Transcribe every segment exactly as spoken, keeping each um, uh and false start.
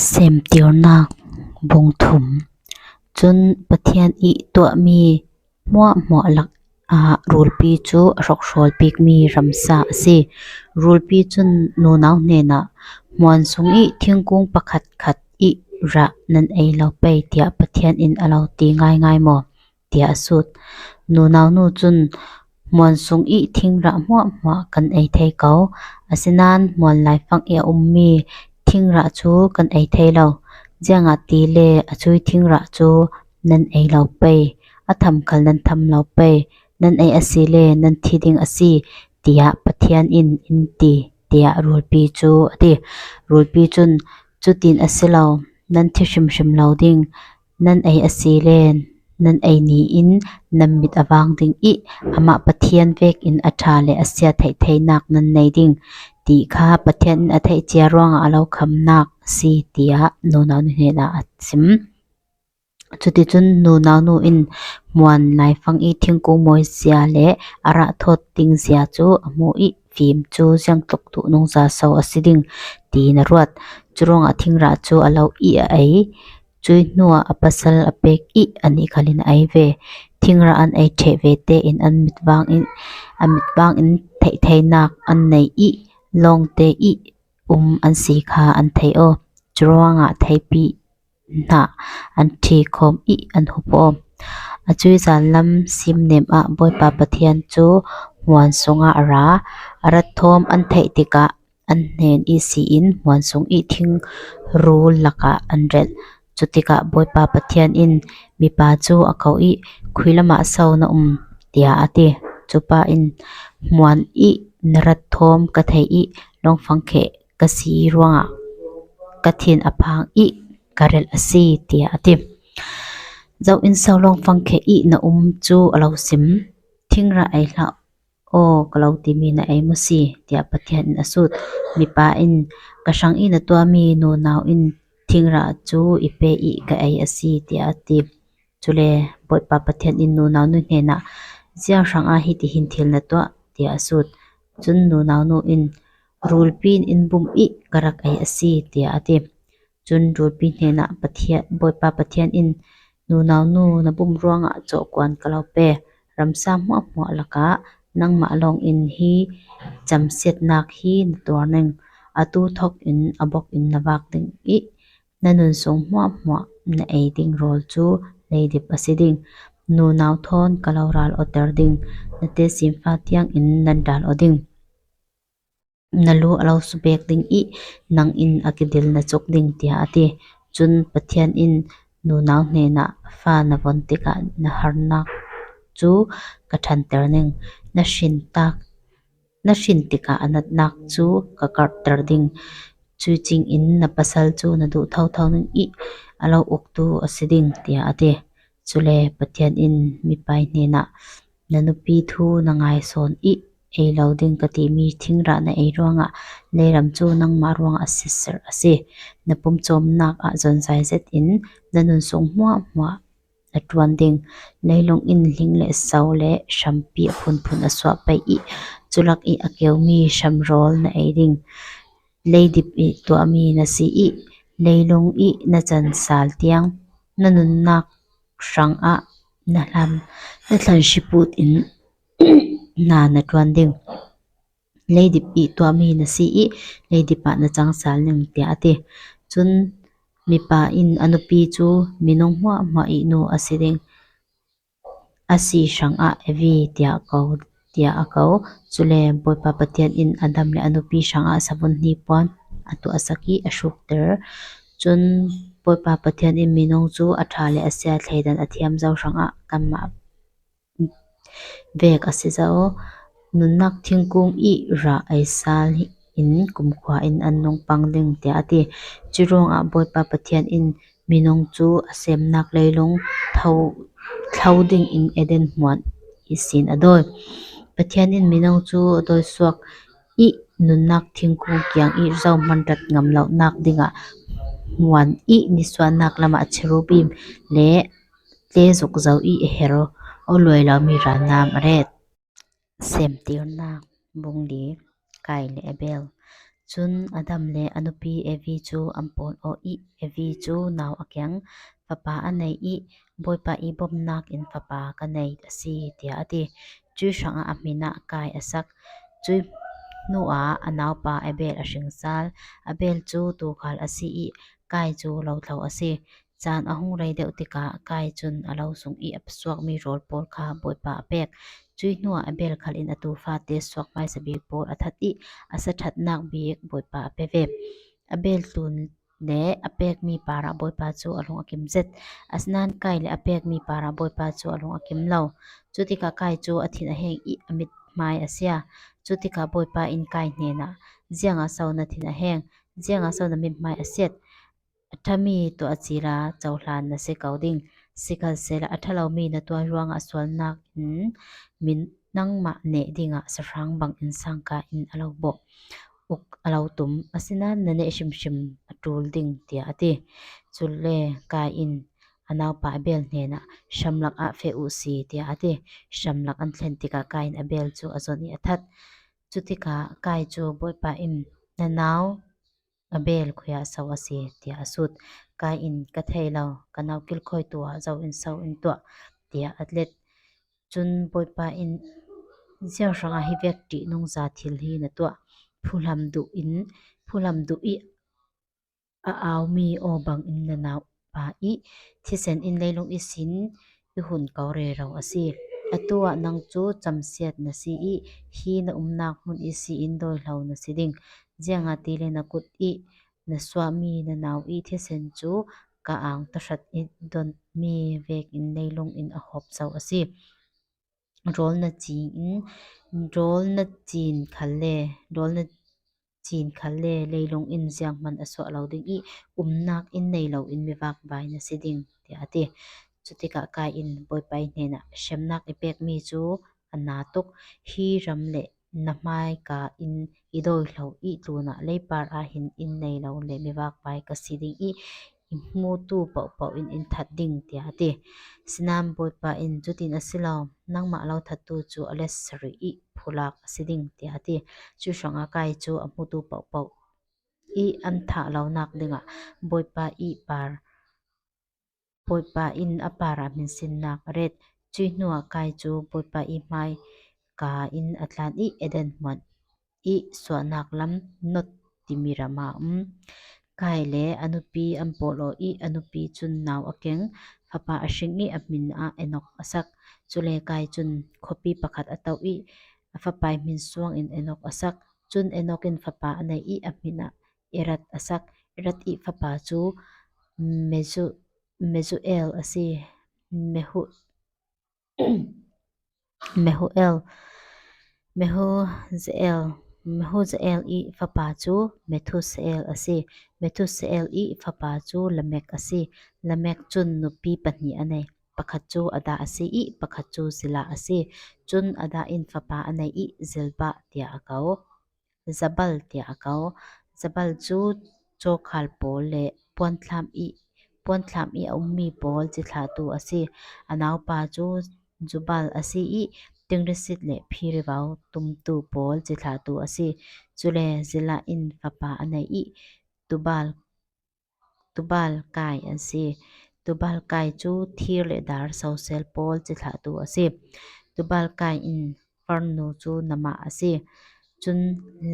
Semtirnak bung thum. Cun Pathian i tuahmi hmuahhmuah lakah rulpi cu a hrokhrawl bikmi ramsa a si. Rulpi cun nunau hnenah, "Hmuan sung i thingkung pakhatkhat i rah nan ei lo pei," tiah Pathian in a lo ti ngaingai maw? tiah a sut. Nunau nu cun, "Hmuan sung i thingrah hmuahhmuah kan ei thei ko. Asinain hmuan laifang i a ummi thingrah cu kan ei thei lo. Ziangahtile a cui thingrah cu nan ei lo pei. A tham khal nan tham lo pei. Nan ei asile nan thi ding a si, tiah Pathian in in ti," tiah rulpi cu a ti. Rulpi cun, "Cutin a si lo, nan thi hrimhrim lo ding. Nan ei asile nan ei ni in nan mit a vang ding i amah Pathian vekin a ṭha le a sia theih theinak nan nei ding ti kha Pathian in a theih cia ruangah a lo khamnak a si," tiah nunau nu hnenah a sim. Cuticun nunau nu in hmuan laifang i thingkung mawizia le a rah thawt dingzia cu a hmuh i, "Fim cu ziangtluk duh nungza so a si ding," tiin a ruat. Curuangah thingrah cu a lo i a ei. Cui hnuah a pasal a pek i anih khal in a ei ve. Thingrah an ei ṭheh ve tein an mit vang in, an mit vang in theih theinak an nei i, lawngte i um an si kha an thei aw. Curuangah theipi hna an ṭhi khawm i an hup aw. A cui zanlam simnem ah Bawipa Pathian cu hmuan sungah a ra. A rat thawm an theih tikah an hnen ihsi in hmuan sung i thingrul lakah an relh. Cutikah Bawipa Pathian in mipa cu a ko i, "Khuilam ah so na um?" tiah a ti. Cupa in, "Hmuan i na rat thawm ka thei i lawngfangkheh ka si ruangah ka thin a phang i ka relh a si," tiah a ti. "Zo in so lawngfangkheh i na um cu a lo sim? Thingrah ei hlah aw ka lo timi na ei maw si?" tiah Pathian in a sut. Mipa in, "Ka hrang i na tuahmi nunau in thingrah cu i pe i ka ei a si," tiah a ti. Cule Bawipa Pathian in nunau nu hnenah, "Ziang hrangah hitihin thil na tuah?" tiah a sut. Cun nunau nu in, "Rulpi in in bumh i ka rak ei a si," tiah a ti. Cun rulpi hnenah Pathian, Bawipa Pathian in, "Nunau nu na bumh ruangah cawhkuan ka lo pe. Ramsa hmuahhmuah lakah nangmah lawngin hi camsiatnak hi na tuar ning. Atu thawk in a bok in na vak ding i na nun sung hmuahhmuah na ei ding rawl cu leidip a si ding. Nunau thawn ka lo ral awter ding. Na tesinfa tiangin nan ral aw ding. Na lu a lo subek ding i nang in a kidil na cuk ding," tiah a ti. Cun Pathian in nunau hnenah, "Fa na von tikah na harnak cu ka ṭhanter ning. Na hrin tak, na hrin tikah a natnak cu ka karhter ding. Cuih cingin na pasal cu na duh thotho ning i a lo uktu a si ding," tiah a ti. Cule Pathian in mipa hnenah, "Na nupi thu na ngai sawn i ei lo ding ka timi thingrah na ei ruangah leiram cu nangmah ruangah a siatserh a si. Na pumcawmnak ah zonzai zetin na nun sung hmuahhmuah na ṭuan ding. Leilung in hling le so le hrampi a phunphun a suah pei i cu lak i a keumi hramrawl na ei ding. Leidip i tuahmi na si i leilung i na can sal tiang na nunnak hrangah na hlan, na thlan hriput in hna na ṭuan ding. Leidip i tuahmi na si i leidip ah na cang sal ning," tiah a ti. Cun mipa in a nupi cu minung hmuahhmuah i nu a si ding. A si hrangah Evi tiah ko, tiah a ko. Cule Bawipa Pathian in Adam le a nupi hrangah savun hnipuan a tuahsak i a hrukter. Cun Bawipa Pathian in minung cu a ṭha le a sia thleidan a thiam zo hrangah kanmah vek a si zo. Nunnak thingkung i rah ei sal in kumkhua in an nung pang ding, tiah a ti. Curuangah Bawipa Pathian in minung cu a semnak leilung tho, thlo ding in Eden hmuan ihsin a dawi. Pathian in minung cu a dawi suak i nunnak thingkung kiang i zohman rat ngam lonak dingah hmuan i nisuahnak lamah cherubim le tlezuk zo i a her aw luai lomi ralnam a ret. Semtirnak bung li. Kain le Abel. Cun Adam le a nupi Evi cu an pawl aw i Evi cu nau a keng. Fapa a nei i, Bawipa i bawmhnak in fapa ka nei a si, tiah a ti. Cuih hrangah a hmin ah Kai a sak. Cuih hnuah a naupa Abel a hring sal. Abel cu tuukhal a si i Kai cu lothlo a si. Caan a hung rei deuh tikah Kai cun a lo sung i a suakmi rawl pawl kha Bawipa a pek. Cuih hnuah Abel khal in a tuufate suak hmaisa bik pawl a that i a sa ṭhatnak bik Bawipa a pe ve. Abel tlun le a pekmi parah Bawipa cu a lung a kim zet. Asinain Kai le a pekmi parah Bawipa cu a lung a kim lo. Cutikah Kai cu a thin a heng i a mithmai a sia. Cutikah Bawipa in Kai hnenah, "Ziangah so na thin a heng? Ziangah so na mithmai a siat? A ṭhami tuah a cila cohlan na si ko ding. Sikhalsehla a ṭha lomi na tuah ruangah sualnak in min nangmah neh dingah sahrang bangin sangka in a lo bawh uk a lo tum, asinain na neh hrimhrim a ṭul ding," tiah a ti. Cule Kai in a naupa Abel hnenah, "Hramlak ah feh uh si," tiah a ti. Hramlak an thlen tikah Kai in Abel cu a zon i a that. Cutikah Kai cu Bawipa in, "Na nau Abel khuiah so a si?" tiah a sut. Kai in, "Ka thei lo, ka nau kilkhawitu ah zo in so in tuah," tiah a let. Cun Bawipa in, "Ziang hrangah hi vek ṭihnungza thil hi na tuah? Phuhlam duh in, phuhlam duh i a aumi aw bangin na naupa i thisen in leilung ihsin i hun ko rero a si. Atu ah nang cu camsiat na si i hi na umnak hmun ihsin dawihlo na si ding. Ziangahtile na kut i na suahmi na nau i thisen cu ka ang tahrat i donmi vekin leilung in a hawp zo a si. Rawl na cin in, rawl na cin khalle, rawl na cin khalle leilung in zianghman a suah lo ding i umnak inn nei loin mivak vai na si ding," tiah a ti. Cutikah Kai in Bawipa hnenah, "Hremnak i pekmi cu a na tuk. Hi ram le na hmaika in i dawihlo i tlunah leipar ah hin inn nei lo le mivak vai ka si ding i i hmutu pohpoh in in that ding," tiah a ti. Sinain Bawipa in, "Cutin a si lo, nangmah lo thattu cu a let sarih i phulak a si ding," tiah a ti. Cuih hrangah Kai cu a hmutu pohpoh i an thah lonak dingah Bawipa i par, Bawipa in a parah hminsinnak a ret. Cuih hnuah Kai cu Bawipa i hmaika in a tlan i Eden hmuan i suahnak lam Nod timi ram ah a um. Kai le a nupi an pawl aw i a nupi cun nau a keng. Fapa a hring i a hmin ah Enok a sak. Cule Kai cun khuapi pakhat a to i a fapa i hmin suangin Enok a sak. Cun Enok in fapa a nei i a hmin ah Erat a sak. Erat i fapa cu Mezu-, Mezuel a si. Mehu-, Mehuel, Mehuzeel, Mehuzeel i fapa cu Methuseel a si. Methuseel i fapa cu Lamek a si. Lamek cun nupi pahnih a nei. Pakhat cu Ada a si i pakhat cu Zila a si. Cun Ada in fapa a nei i Zilpah tiah a ko. Zabal tiah a ko. Zabal cu cawkhal pawl le puanthlam i, puanthlam i a ummi pawl cithlahtu a si. A naupa cu Jubal a si i tingrisit le phirivau tumtu pawl cithlahtu a si. Cule Zila in fapa a nei i Tubal, Tubal Kai a si. Tubal Kai cu thir le dar sosel pawl cithlahtu a si. Tubal Kai in farnu cu Namah a si. Cun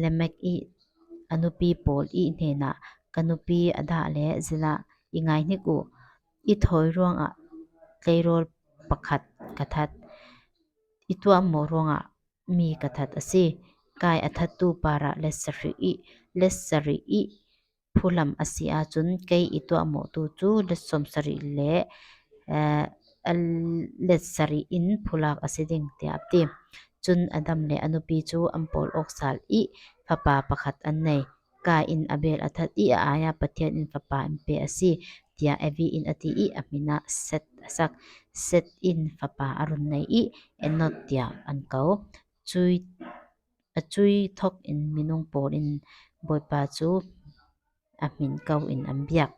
Lamek i a nupi pawl i hnenah, "Ka nupi Ada le Zila i ngaihnik uh. I thawi ruangah tleirawl pakhat ka that, i tuahmawh ruangah mi ka that a si. Kai a thattu parah let sarih i, let sarih i phuhlam a si ahcun kei i tuahmawhtu cu let sawmsarih le, eh, a let sarih in phulak a si ding," tiah a ti. Cun Adam le a nupi cu an pawl awk sal i fapa pakhat an nei. Kai in Abel a that i a ai ah Pathian in fapa in pe a si, tiah Evi in a ti i a hmin ah Set a sak. Set in fapa a run nei i Enod tiah an ko. Cui, a cui thok in minung pawl in Bawipa cu a hmin ko in an biak.